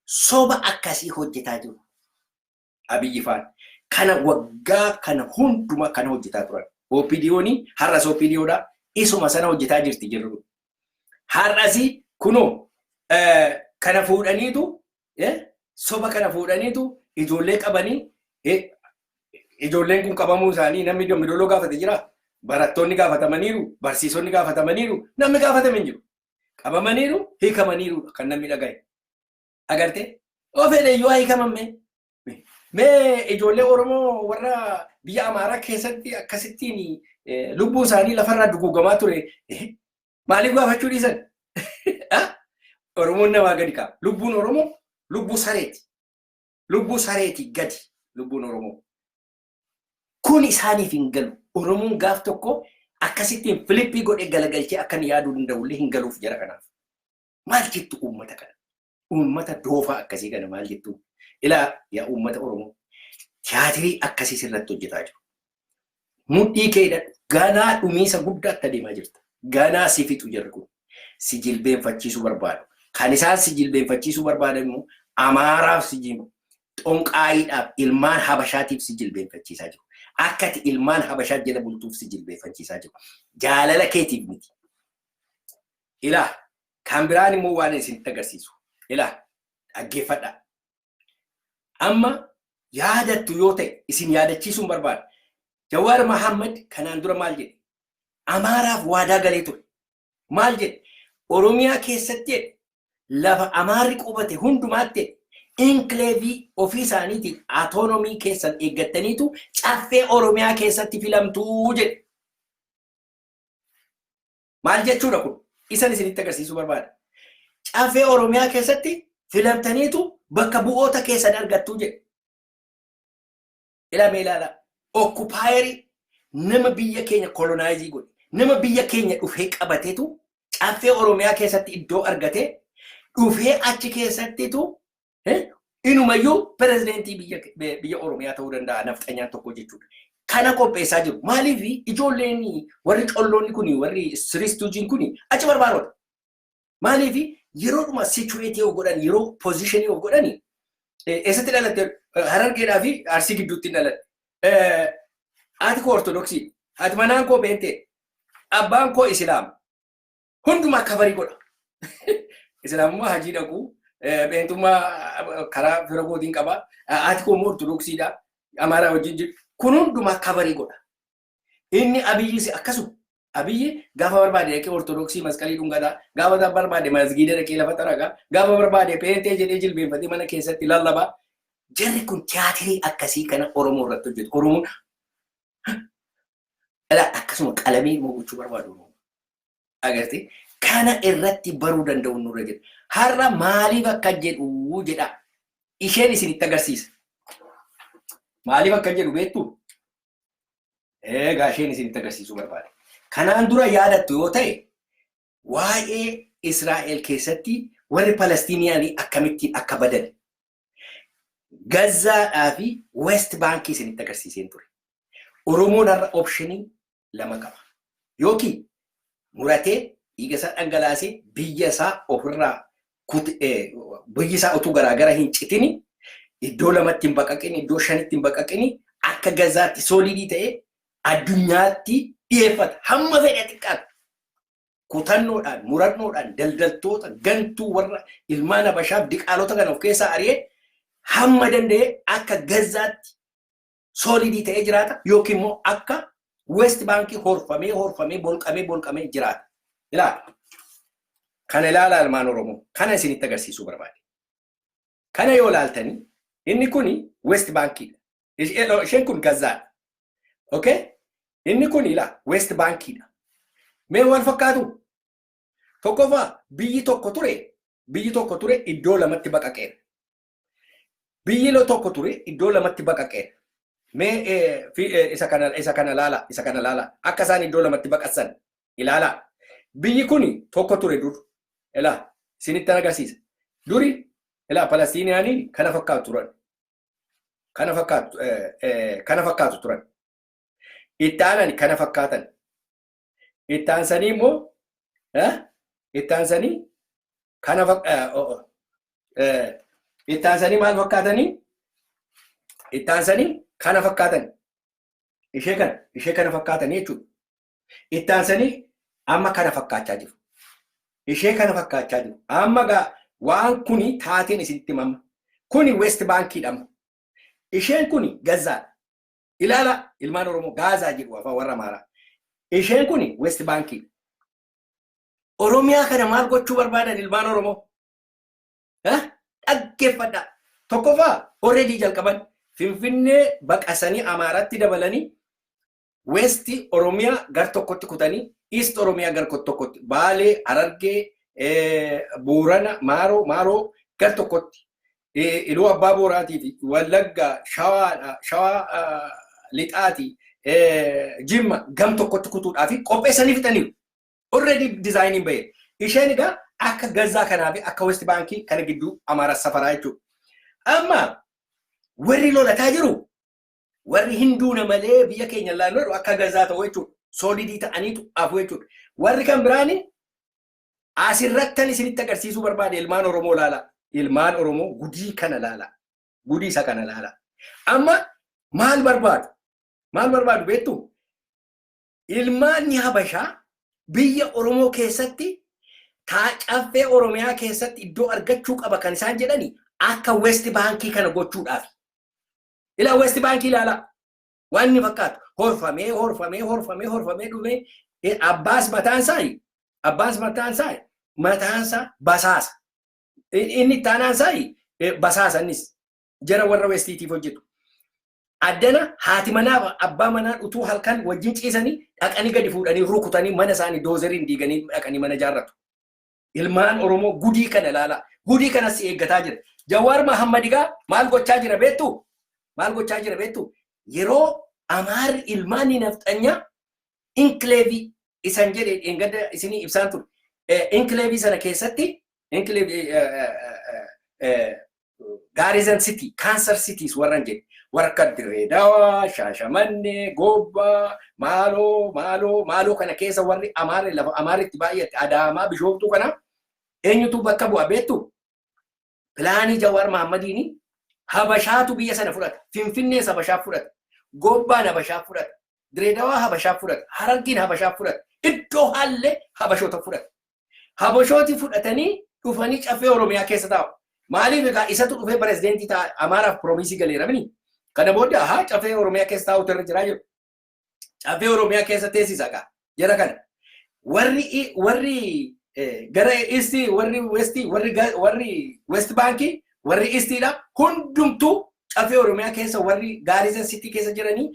Soba akkasii hojjetaa jiru. Abiyyi faan. Kana waggaa kana hunduma kana hojjetaa turan. OPDO'n har'as OPDOdha. Isuma sana hojjetaa jirti jirru. Har'as kunoo kana fuudhaniitu, soba kana fuudhaniitu ijoollee qabanii, ijoolleen kun qabamuu isaanii namni Dambidolloo gaafate jira. Barattoonni gaafatamaniiru, barsiisonni gaafatamaniiru, namni gaafatame hin jiru. Qabamaniiru, hiikamaniiru kan namni dhagaye. Agartee? Yoo fedhe iyyuu haa hiikaman mee. Mee ijoollee Oromoo warra biyya Amaaraa keessatti akkasittiin lubbuu isaanii lafarraa duguugamaa ture maaliif gaafachuu dhiisan? Oromoon namaa gadi ka'a. Lubbuun Oromoo lubbuu sareeti. Lubbuu sareeti gadi lubbuun Oromoo. Kun isaaniif hin galu. Oromoon gaaf tokko akkasittiin flip godhee galagalchee akka inni yaaduu danda'ullee hin galuuf jara kanaaf. Maal jettu uummata kana? Uummata doofaa akkasii kana maal jettu? Ilaa yaa uummata Oromoo, tiyaatirii akkasii sirratti hojjetaa jiru. Mudhii kee hidhadhu. Ganaa dhumiisa guddaatti adeemaa jirta. Ganaa si fixu jarri kun. Si jilbeenfachiisuu barbaadu. Kan isaan si jilbeenfachiisuu barbaadan immoo Amaaraaf si xonqaayiidhaaf, ilmaan Habashaatiif si jilbeenfachiisaa jiru. Akka ati ilmaan Habashaa jala bultuuf si jilbeenfachiisaa jiru. Jaalala keetiif miti. Ilaa, kan biraan immoo waan isinitti agarsiisu. Ilaa, dhaggeeffadhaa. Amma yaadattu yoo ta'e, isin yaadachiisuun barbaada. Jawaar Mahammad kanaan dura maal jedhe? Amaaraaf waadaa galee ture. Maal jedhe? Oromiyaa keessatti jedhe, lafa Amaarri qubate hundumaatti enclave ofii isaaniitiin autonomy keessan eeggattaniitu Caffee Oromiyaa keessatti filamtuu jedhe. Maal jechuudha kun? Isan isinitti agarsiisuu barbaada. Caffee Oromiyaa keessatti filamtaniitu bakka bu'oota keessan argattuu jedhe. Ilame, ilaala. Occupier, nama biyya keenya colonize godhe. Nama biyya keenya dhufee qabateetu Caffee Oromiyaa keessatti iddoo argatee dhufee achi keessattitu inumayyuu pirezidentii biyya Oromiyaa ta'uu danda'a nafxanyaan tokko jechuudha. Kana qopheessaa jiru. Maaliif? Ijoolleen warri colloonni kun, warri siristuujiin kun achi barbaadota. Maaliif? Yeroodhuma situate of godhan, yeroo position of godhani, eessatti dhalatte? Harargeedhaa fi Arsii gidduutti dhalatte. Haati koo Ortodoksii, haati manaan koo Beentee, abbaan koo Isilaama. Hundumaa cover godha. Islaamummaa hajii dhaqu, Beentummaa karaa fira kootiin qaba. Haati koo immoo Ortodoksiidha. Amaaraa wajjin jiru. Kun hundumaa cover godha. Inni Abiyyis akkasuma. Abiyyi gaafa barbaade dhaqee Ortodoksii masqalii dhungataa, gaafa barbaade masgiida dhaqee lafa xaragaa, gaafa barbaade Peentee jedhee jilbeenfatee mana keessatti lallabaa. Jarri kun tiyaatirii akkasii kana Oromoo irratti hojjetu. Oromoon akkasuma qalamii gochuu barbaadu Oromoo. Agartee, kana irratti baruu danda'u nurra jira. Har'a maaliif akka jedhu jedha. Isheen isinitti agarsiisa. Maaliif akka jedhu beektu? Egaa isheen isinitti agarsiisuu barbaade. Kanaan dura yaadattu yoo ta'e, waa'ee Israa'el keessatti warri Palestiniyaanii akkamittiin akka badan, Gazaadhaa fi West Baankii isinitti agarsiiseen ture. Oromoon har'a option lama qaba. Yookiin muratee dhiiga isaa dhangalaasee biyya isaa ofirraa, biyyi isaa utuu garaagara hin citini, iddoo lamatti hin baqaqini, iddoo shanitti hin baqaqini, akka Gazaatti solid ta'ee addunyaatti dhiyeeffata. Hamma fedhe xiqqaatu. Kutannoodhaan, murannoodhaan daldaltoota gantuu warra ilmaan Habashaaf diqaalota kana of keessaa ari'ee hamma danda'e akka Gazaatti solid ta'ee jiraata, yookiin immoo akka West Baankii horfamee horfamee, bolqamee bolqamee jiraata. Ilaala. Kana ilaala, ilmaan Oromoo. Kana isinitti agarsiisuu barbaade. Kana yoo ilaaltanii, inni kuni West Baankiidha. Isheen kun Gazaadha. Okay? Inni kun ilaa West Baankiidha. Mee wal fakkaatu? Tokkoffaa, biyyi tokko ture, biyyi tokko ture, iddoo lamatti baqaqeera. Biyyi tokko ture, iddoo lamatti baqaqeera. Mee isa kana ilaala, isa kana ilaala. Akka isaan iddoo lamatti baqassan ilaala. Biyyi kuni tokko ture dur. Ilaa, isinitti agarsiisa. Duri ilaa, Palestiniyaaniin kana fakkaatu turan. Kana fakkaatu turan. Itti aanan kana fakkaatan. Itti aansanii immoo, itti aansanii kana, itti aansanii maal fakkaatanii? Itti aansanii kana fakkaatan. Ishee kana fakkaatanii jechuudha. Itti aansanii amma kana fakkaachaa jiru. Ishee kana fakkaachaa jiru. Amma gaa waan kuni taateen isinitti himama. Kuni West Baankiidha amma. Isheen kuni Gazaadha. Ilaala, ilmaan Oromoo, Gaazaa jedhu afaan warra Amaaraa. Isheen kuni West Baankiidha. Oromiyaa kana maal gochuu barbaadan, ilmaan Oromoo? Dhaggeeffadhaa. Tokkoffaa, already jalqaban. Finfinnee baqasanii Amaaratti dabalanii, West Oromiyaa gar tokkotti kutanii, East Oromiyaa gar tokkotti, Baalee, Harargee, Boorana, Maaroo, Maaroo gar tokkotti, Iluu Abbaa Booraatii fi Wallaggaa, Shawaadha, Shawaa Lixaatii, Jimma gam tokkotti kutuudhaa fi qopheessanii fixaniiru. Already design iin bahee. Isheen egaa Akka Gazaa kanaa fi akka West Baankii kana gidduu Amaara safaraa jechuudha. Amma warri lolataa jiru, warri hinduuna malee biyya keenya laannoo akka Gazaa ta'u jechuudha. Solid ta'aniitu hafu jechuudha. Warri kan biraani asirrattan isinitti agarsiisuu barbaade. Ilmaan Oromoo laala. Ilmaan Oromoo, gudii kana laala. Gudii isa kana laala. Amma maal barbaadu? Maal barbaadu beektu? Ilmaanni Habashaa biyya Oromoo keessatti, Caffee Oromiyaa keessatti iddoo argachuu qaba kan isaan jedhani akka West Baankii kana gochuudhaaf. Ilaa, West Baankii ilaala. Waan inni fakkaatu horfamee, horfamee, horfamee, horfamee dhumee. Abbaas mataan isaa basaasa. Inni itti aanaan isaa basaasa, innis jara warra Westiitiif hojjetu. Addana haati manaa abbaa manaa utuu halkan wajjin ciisanii dhaqanii gadi fuudhanii rukutanii, mana isaanii doozeriin diiganii dhaqanii mana ijaarratu. Ilmaan Oromoo, gudii kana ilaala. Gudii kanas eeggataa jira. Jawaar Mahammad egaa maal gochaa jira beektu? Maal gochaa jira beektu? Yeroo Amaarri, ilmaanni nafxanyaa, enclave isan jedhe dheengadda isinii ibsaan ture. Enclave sana keessatti, enclave, garrison city, cancer cities warran jedhe. Warra akka Dirree Dawaa, Shaashamannee, Gobbaa, Maaloo, Maaloo, Maaloo kana keessa warri Amaarri, lafa Amaarritti baay'ate, Adaamaa, Bishooftuu kana eenyutu bakka bu'a beektu? Plan Jawaar Mahammadiini Habashaatu biyya sana fudhata. Finfinnees Habashaa fudhata. Gobbaan Habashaa fudhata. Dirree Dawaa Habashaa fudhata. Harargiin Habashaa fudhata. Iddoo haallee Habashoota fudhata. Habashooti fudhatanii dhufanii Caffee Oromiyaa keessa taa'u. Maaliif egaa isatu dhufee pirezidentii ta'a? Amaaraaf promise galeera mini. Kana booda haa Caffee Oromiyaa keessa taa'utu irra jiraa jiru. Caffee Oromiyaa keessa teessisa gaa jara kana. Warri gara Eastii, warri Westii, warri West Baankii, warri Eastiidha, hundumtuu Caffee Oromiyaa keessa warri garrison city keessa jiranii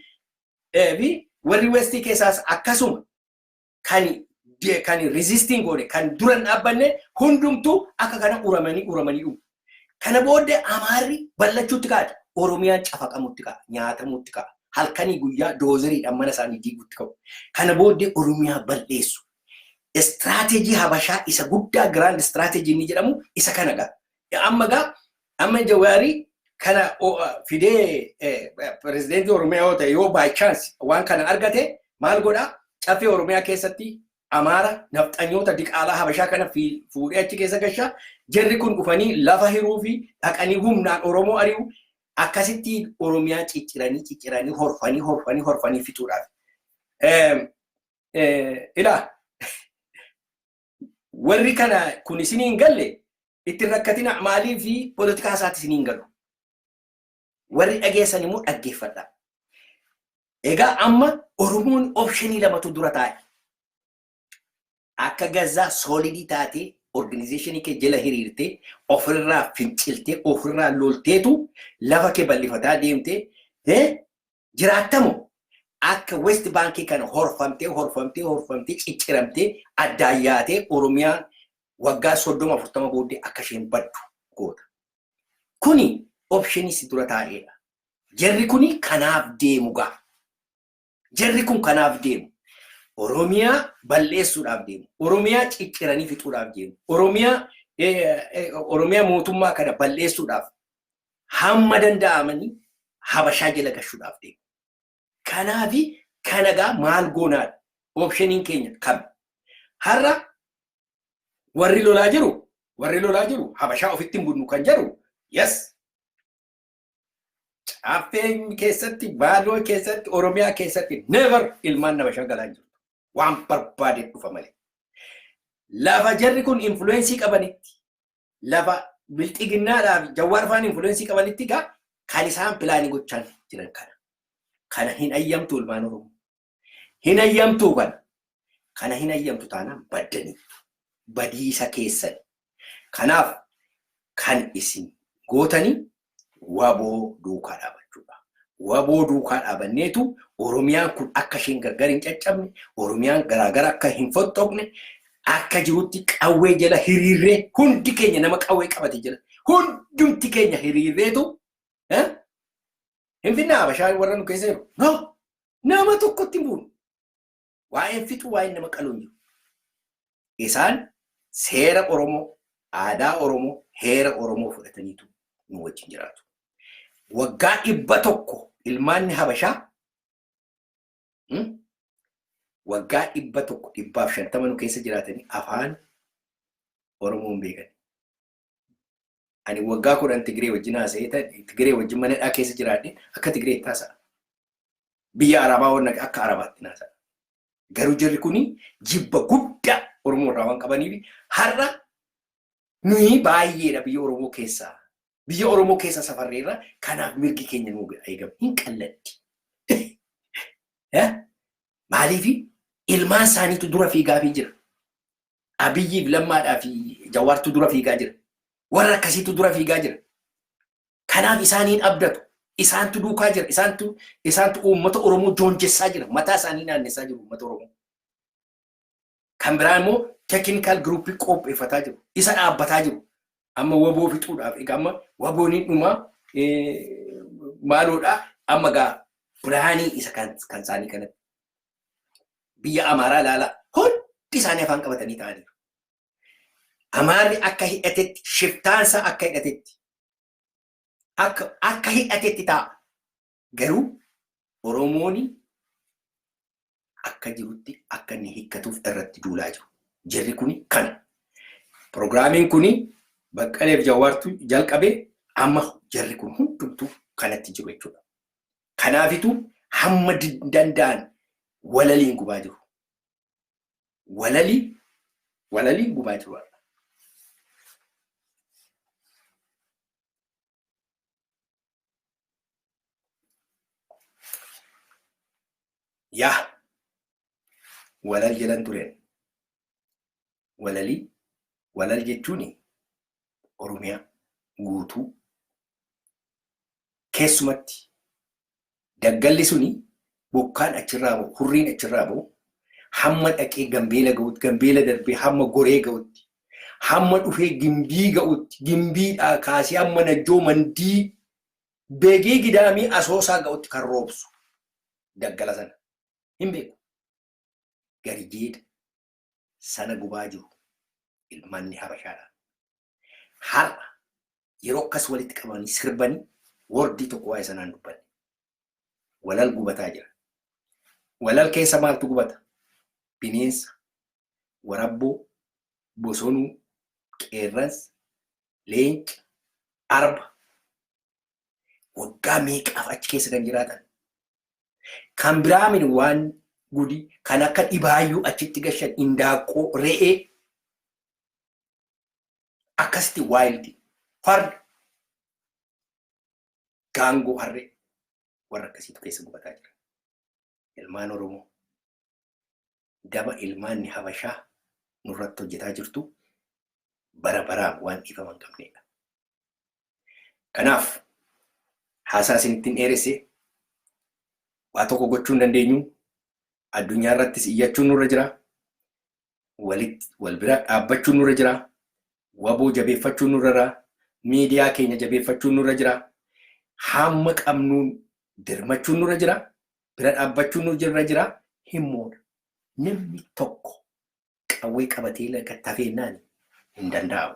fi warri Westii keessaas akkasuma kan resisting godhe, kan duran dhaabbanne hundumtuu akka kana uramanii uramanii dhumu. Kana booddee Amaarri bal'achuutti kaa'ata. Oromiyaan cafaqamutti ka'a. Nyaatamutti ka'a. Halkanii guyyaa doozeriidhaan mana isaanii diigutti ka'u. Kana booddee Oromiyaa bal'eessu. Strategy Habashaa isa guddaa, grand strategy inni jedhamu isa kana gaa. Amma gaa, amma Jawaarii kana fidee pirezidentii Oromiyaa yoo ta'e, yoo by chance waan kana argate, maal godhaa? Caffee Oromiyaa keessatti Amaara nafxanyoota diqaalaa Habashaa kana fuudhee achi keessa gashaa. Jarri kun dhufanii lafa hiruu fi dhaqanii humnaan Oromoo ari'u. Akkasitti Oromiyaa cicciranii cicciranii, horfanii horfanii horfanii fixuudhaaf. Ilaa, warri kana kun isinii hin galle itti rakkatina. Maalii fi poolitikaa isaatti isinii hin galu. Warri dhageessan immoo dhaggeeffadha. Egaa amma Oromoon option lamatu dura taa'e. Akka Gazaa solid taatee organization kee jala hiriirtee, ofirraa finciltee, ofirraa lolteetu lafa kee bal'ifataa deemtee jiraattamu, akka West Baankii kana horfamtee horfamtee horfamtee, cicciramtee, addaan yaatee Oromiyaan waggaa 30 40 booddee akka isheen baddu goota. Kuni option si dura taa'eedha. Jarri kuni kanaaf deemu gaa. Jarri kun kanaaf deemu. Oromiyaa balleessuudhaaf deemu. Oromiyaa cicciranii fixuudhaaf deemu. Oromiyaa mootummaa kana balleessuudhaaf hamma danda'amanii Habashaa jala gashuudhaaf deemu. Kanaafi kana gaa maal goonaadha? Optioniin keenya kam? Har'a warri lolaa jiru Habashaa ofitti hin bunnu kan jedhu, yes. Caffeen keessatti, Baaloo keessatti, Oromiyaa keessatti never ilmaan Habashaa galaa jirtu. Waan barbaade dhufa malee. Lafa jarri kun influence qabanitti, lafa Bilxiginnaadhaaf Jawaar faan influence qabanitti gaa kan isaan plan gochaa jiran kana. Kana hin ayyamtu, ilmaan Oromoo. Hin ayyamtuu kana. Kana hin ayyamtu taanaan baddanii. Badiisa keessan. Kanaaf kan isin gootanii WBO duukaa dhaabachuudha. WBO duukaa dhaabanneetu Oromiyaan kun akka isheen gargar hin caccabne, Oromiyaan garaagara akka hin fottoqne, akka jirutti qawwee jala hiriirree, hundi keenya nama qawwee qabate jala hundumti keenya hiriirreetu hin finnaa Habashaa warra nu keessa jiru. No! Nama tokkotti hin buunu. Waa'een fixu, waa'een nama qaluu hin jiru. Isaan Seera Oromoo, aadaa Oromoo, heera Oromoo fudhataniitu nu wajjin jiraatu. Waggaa 100 ilmaanni Habashaa waggaa 100 150 nu keessa jiraatanii afaan Oromoo hin beekan. Ani waggaa 10 Tigiree wajjin haasa'ee, Tigiree wajjin mana hidhaa keessa jiraadhe, akka Tigireetti haasa'a. Biyya Arabaa waan akka Arabaatti haasa'a. Garuu jarri kuni jibba guddaa Oromoo irraa waan qabaniif har'a nuyi baay'eedha biyya Oromoo keessaa. Biyya Oromoo keessa safarreerra, kanaaf mirgi keenya nu eegama. Hin qalladdi. Maaliif ilmaan isaaniitu dura fiigaafii jira. Abiyyiif Lammaadhaa fi Jawaartu dura fiigaa jira. Warra akkasiitu dura fiigaa jira. Kanaaf isaaniin abdatu. Isaantu duukaa jira. Isaantu uummata Oromoo joonjessaa jira. Mataa isaanii naannessaa jiru uummata Oromoo. Kan biraa immoo technical groupii qopheeffataa jiru. Isa dhaabbataa jiru. Amma WBO fixuudhaaf, egaa amma WBOn dhumaa maaloodhaa, amma gaa planii isa kan isaanii kanatti. Biyya Amaaraa ilaalaa, hundi isaanii afaan qabatanii ta'aniiru. Amaarri akka hidhatetti, shiftaansaa akka hidhatetti, akka hidhatetti taa'a. Garuu Oromoon akka jirutti akka inni hiikkatuuf irratti duulaa jiru. Jarri kuni kana. Pirogiraamiin kuni Baqqaleef Jawaartu jalqabee, amma jarri kun hundumtuu kanatti jiru jechuudha. Kanaafitu hamma danda'an walaliin gubaa jiru. Walaliin gubaa jiru. Yaa walal jedhan tureen. Walalii, walal jechuun Oromiyaa guutuu, keessumatti daggalli suni, bokkaan achirraa ba'u, hurriin achirraa ba'u, hamma dhaqee Gambeela ga'utti, Gambeela darbee hamma Goree ga'utti, hamma dhufee Gimbii ga'utti, Gimbiidhaa kaasee hamma Najjoo, Mandii, Begii, Gidaamii, Asoosaa ga'utti kan roobsu daggala sana hin beeku. Garijeeda sana gubaa jiru ilmaanni Habashaadha. Har'a yeroo akkas walitti qabamanii sirbanii wordii tokko waa'ee sanaan dubbanne. Walal gubataa jira. Walal keessa maaltu gubata? Bineensa, warabboo, bosonuu, qeerransa, leenca, arba. Waggaa meeqaaf achi keessa kan jiraatan. Kan biraamin waan gudi kan akka dhibaayyuu achitti gashan, indaaqqoo, re'ee, akkasitti wild, farda, gaangoo, harree, warra akkasiitu keessa gubataa jira. Ilmaan Oromoo, daba ilmaanni Habashaa nurratti hojjetaa jirtu bara baraan waan dhiifama hin qabnedha. Kanaaf haasaa isinittiin dheeresse, waa tokko gochuu hin dandeenyu. Addunyaa irrattis iyyachuun nurra jira. Walitti wal bira dhaabbachuun nurra jira. WBO jabeeffachuun nurra jira. Miidiyaa keenya jabeeffachuun nurra jira. Hamma qabnuun dirmachuun nurra jira. Bira dhaabbachuun nurra jira. Himmoodha. Namni tokko qawwee qabatee laga tafeennaan hin danda'amu.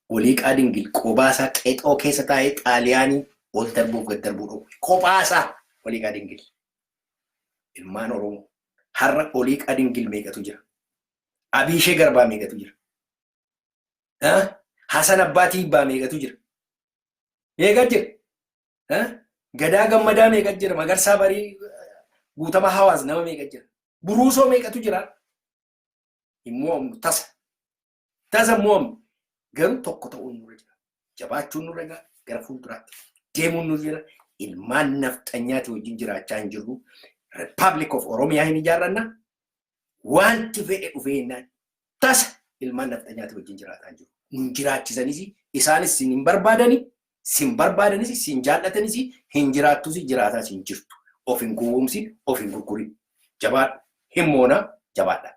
Oliiqaa Dingil qobaasaa qexoo keessa taa'ee Xaaliyaanii ol darbuuf gad darbuu dhowwe. Kophaasaa Oliiqaa Dingil. Ilmaan Oromoo har'a Oliiqaa Dingil meeqatu jira? Abiishee Garbaa meeqatu jira? Hasan Abbaa Tiibbaa meeqatu jira? Meeqa jira? Gadaa Gammadaa meeqa jira? Magarsaa Barii, Guutamaa Hawaas, nama meeqa jira? Buruusoo meeqatu jira? Hin mo'amnu tasa. Tasa mo'amnu. Garuu tokko ta'uun nurra jira. Jabaachuun nurra jira. Gara fuulduraatti deemuun nurra jira. Ilmaan nafxanyaati wajjin jiraachaa hin jirru. Republic of Oromiyaa hin ijaarranna. Wanti fedhe dhufee jennaan tasa ilmaan nafxanyaati wajjin jiraataa hin jiru. Nun jiraachisanis, isaanis sin hin barbaadani, sin barbaadanis, sin jaallatanis, hin jiraattus, jiraataas hin jirtu. Of hin gowwoomsin, of hin gurgurin. Jabaadhu. Hin moona, jabaadha.